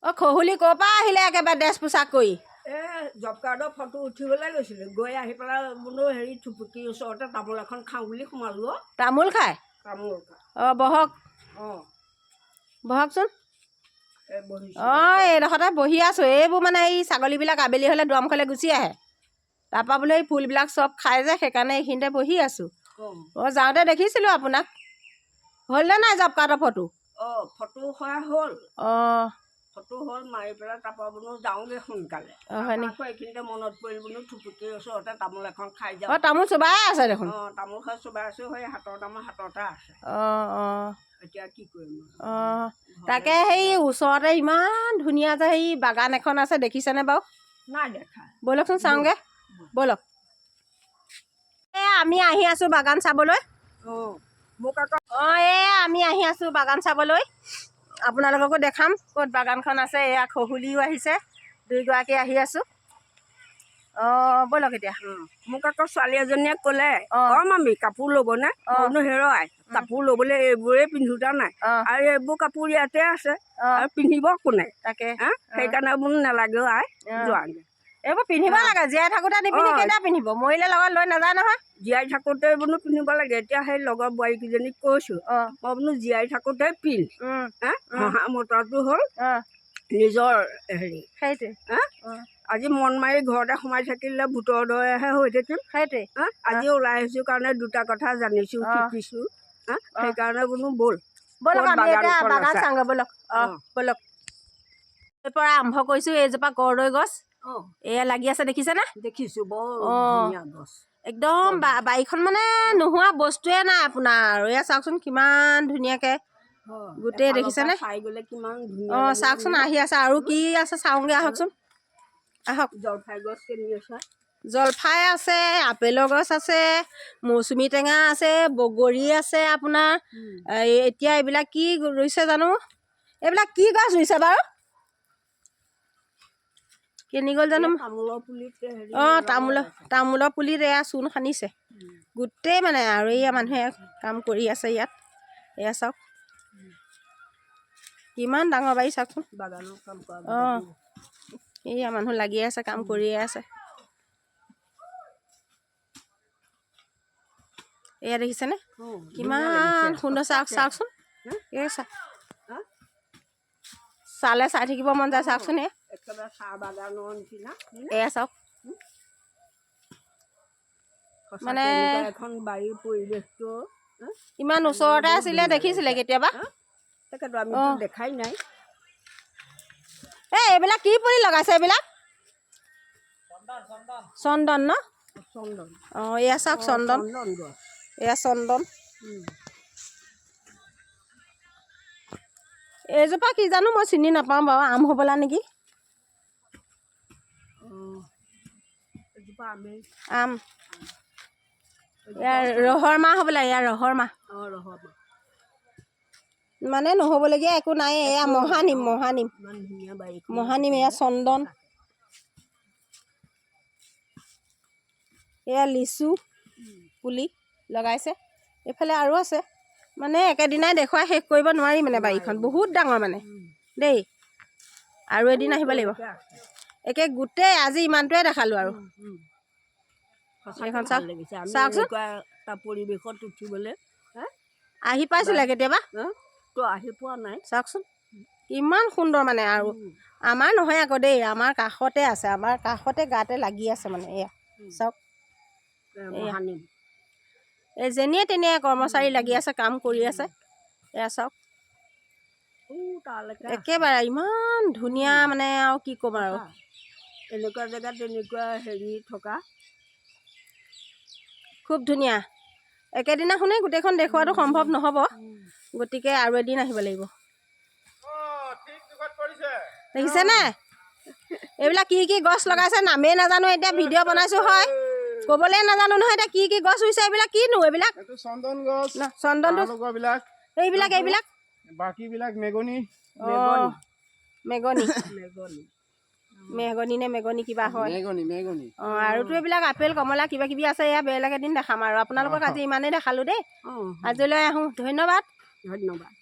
অঁ, খহুলি ক'ৰ পৰা আহিলে একেবাৰে ড্ৰেছ পোছাক কৰি? এই জব কাৰ্ডৰ ফটো উঠিবলৈ গৈছিলোঁ, গৈ আহি পেলাই বোলো হেৰি থুপুকিৰ ওচৰতে তামোল এখন খাওঁ বুলি সোমালোঁ অ'। তামোল খায়? তামোল। অঁ, বহক। অঁ। বহকচোন। এই বহিছোঁ। অঁ, এইডোখৰতে বহি আছোঁ। এইবোৰ মানে এই ছাগলীবিলাক আবেলি হ'লে দুৱাৰমুখলৈ গুচি আহে, তাৰপৰা বোলে এই ফুলবিলাক চব খাই যে, সেইকাৰণে এইখিনিতে বহি আছোঁ। অঁ। অঁ, যাওঁতে দেখিছিলোঁ আপোনাক। হ'লনে নাই জব কাৰ্ডৰ ফটো? অঁ, ফটো হোৱা হ'ল। অঁ। ফটো হ'ল, মাৰি পেলাই তাৰপৰা বোলো যাওঁগৈ সোনকালে। অঁ, হয় নেকি? আকৌ এইখিনিতে মনত পৰিল, বোলো থুপুকিৰ ওচৰতে তামোল এখন খাই যাওঁ। অঁ, তামোল চোবাই আছে দেখোন। অঁ, তামোল খাই চোবাই আছোঁ, সেই হাতৰ তামোল হাততে আছে। অঁ অঁ এতিয়া কি কৰিম আৰু? অঁ, তাকে সেই ওচৰতে ইমান ধুনীয়া যে সেই বাগান এখন আছে, দেখিছেনে বাৰু? নাই দেখা। ব'লকচোন, চাওঁগৈ ব'লক। এই আমি আহি আছোঁ বাগান চাবলৈ। অঁ, মোক আকৌ অঁ, এই আমি আহি আছোঁ বাগান চাবলৈ। আপোনালোককো দেখাম ক'ত বাগানখন আছে। এয়া খহুলিও আহিছে, দুইগৰাকী আহি আছোঁ। অঁ, ব'লক এতিয়া। মোক আকৌ ছোৱালী এজনীয়ে ক'লে, অঁ। অ মামী, কাপোৰ ল'বনে? অঁ। মই বোলো হেৰৌ, কাপোৰ ল'বলৈ এইবোৰেই পিন্ধোতা নাই অঁ। আৰু এইবোৰ কাপোৰ ইয়াতে আছে অঁ। আৰু পিন্ধিব কোনে? তাকে। হা, সেইকাৰণে বোলো নালাগেও আই। অঁ। যোৱাগে। এইবোৰ পিন্ধিব লাগে। জীয়াই থাকোঁতে নিপিন্ধি অঁ। কেতিয়া পিন্ধিব? মৰিলে লগত লৈ নাযায় নহয়। জীয়াই থাকোঁতে বোলো পিন্ধিব লাগে। এতিয়া সেই লগৰ বোৱাৰীকেইজনীক কৈছোঁ, অঁ। মই বোলো জীয়াই থাকোঁতে পিন্ধ। হা, হঁহা মতাটো হ'ল অঁ। নিজৰ হেৰি। সেইটোৱে। হা? অঁ। আজি মন মাৰি ঘৰতে সোমাই থাকিলে ভূতৰ দৰেহে হৈ থাকিম। সেইটোৱে। হা, আজি ওলাই আহিছোঁ কাৰণে দুটা কথা জানিছোঁ, অঁ। শিকিছোঁ। হা, সেইকাৰণে বোলো ব'ল। ব'লক। ক'ত আমি এতিয়া বাগানখন বাগান আছে? চাওঁগৈ ব'লক। অঁ। অঁ। ব'লক। এই পৰা আৰম্ভ কৰিছোঁ। এইজোপা কৰদৈ গছ। অঁ। এয়া লাগি আছে, দেখিছেনে? দেখিছোঁ, বৰ অঁ। ধুনীয়া গছ। একদম বাৰীখন মানে নোহোৱা বস্তুৱে নাই আপোনাৰ আৰু। এয়া চাওকচোন, কিমান ধুনীয়াকৈ গোটেই এফালৰ পৰা দেখিছেনে? চাই গ'লে কিমান ধুনীয়া অঁ লাগিব। চাওকচোন, আহি আছে। আৰু কি আছে চাওঁগৈ আহকচোন, আহক। জলফাই গছ কেনি আছে? জলফাই আছে, আপেলৰ গছ আছে, মৌচুমী টেঙা আছে, বগৰী আছে আপোনাৰ। এই এতিয়া এইবিলাক কি ৰুইছে জানো? এইবিলাক কি গছ ৰুইছে বাৰু? কেনি গ'ল জানো? এই তামোলৰ পুলিত হেৰি অঁ। লগাই তামোলৰ আছে। তামোলৰ পুলিত এয়া চূণ সানিছে গোটেই মানে। আৰু এয়া মানুহে কাম কৰি আছে ইয়াত। এয়া চাওক, কিমান ডাঙৰ বাৰী, চাওকচোন। বাগানৰ কাম কৰা। অঁ, এয়া মানুহ লাগি আছে, কাম কৰিয়ে আছে। এয়া দেখিছেনে? কিমান সুন্দৰ, চাওক, চাওকচোন। এই চা চালে চাই থাকিব মন যায়। চাওকচোন এয়া। একেবাৰে চাহ বাগানৰ নিচিনা। এয়া চাওক। সঁচাকে মানে এনেকুৱা এখন বাৰীৰ পৰিৱেশটো হা? ইমান ওচৰতে আছিলে, দেখিছিলে কেতিয়াবা? তাকেতো, আমিতো অঁ। দেখাই নাই। এই এইবিলাক কি পুলি লগাইছে এইবিলাক? চন্দন ন? চন্দন। অঁ, এয়া চাওক, চন্দন। চন্দন গছ। এয়া চন্দন। এইজোপা কি জানো, মই চিনি নাপাওঁ বাৰু। আম হ'বলা নেকি? অঁ, এজোপা আমেই। আম। ইয়াৰ ৰহৰ মাহ হ'বলা, ইয়াৰ ৰহৰ মাহ। অঁ, ৰহৰ মাহ। মানে নহ'বলগীয়া একো নাই। এয়া মহানিম, মহানিম। ইমান ধুনীয়া বাৰীখন। মহানিম, এয়া চন্দন, এয়া লিচু পুলি লগাইছে। এইফালে আৰু আছে। মানে একেদিনাই দেখুৱাই শেষ কৰিব নোৱাৰি, মানে বাৰীখন বহুত ডাঙৰ মানে দেই। আৰু এদিন আহিব লাগিব। একে গোটেই আজি ইমানটোৱে দেখালোঁ আৰু। সঁচাকে এইখন ভাল চাওক। লাগিছে। আমি চাওকচোন। এনেকুৱা এটা পৰিৱেশত উঠিবলৈ হা? আহি পাইছিলে কেতিয়াবা? হা? তো আহি পোৱা নাই। চাওকচোন, কিমান সুন্দৰ মানে। আৰু আমাৰ নহয় আকৌ দেই, আমাৰ কাষতে আছে, আমাৰ কাষতে গাতে লাগি আছে মানে। এয়া চাওক। এ, মহানিম। এই যেনিয়ে তেনিয়ে কৰ্মচাৰী লাগি আছে, কাম কৰি আছে। এয়া চাওক। ও, তালৈকে আছে। একেবাৰে ইমান ধুনীয়া মানে আৰু কি ক'ম আৰু। এনেকুৱা জেগাত এনেকুৱা হেৰি থকা। খুব ধুনীয়া। একেদিনাখনেই গোটেইখন দেখুওৱাটো সম্ভৱ নহ'ব, গতিকে আৰু এদিন আহিব লাগিব। দেখিছেনে এইবিলাক কি কি গছ লগাইছে? নামেই নাজানো। এতিয়া ভিডিঅ' বনাইছোঁ হয়, ক'বলৈ নাজানো নহয়। এতিয়া কি কি গছ ৰুইছে এইবিলাক? কিনো এইবিলাক? এইটো চন্দন গছ। ন, চন্দনটো। লগোৱাবিলাক। এইবিলাক, এইবিলাক? বাকীবিলাক মেগনি। অঁ, মেগনি। মেগনি। মেগনি নে মেগনি কিবা হয়। মেগনি, মেগনি। অঁ, আৰুতো এইবিলাক আপেল, কমলা কিবা কিবি আছে। এয়া বেলেগ এদিন দেখাম আৰু। আপোনালোকক আজি ইমানেই দেখালোঁ দেই। অঁ। আজিলৈ আহোঁ, ধন্যবাদ। ধন্যবাদ।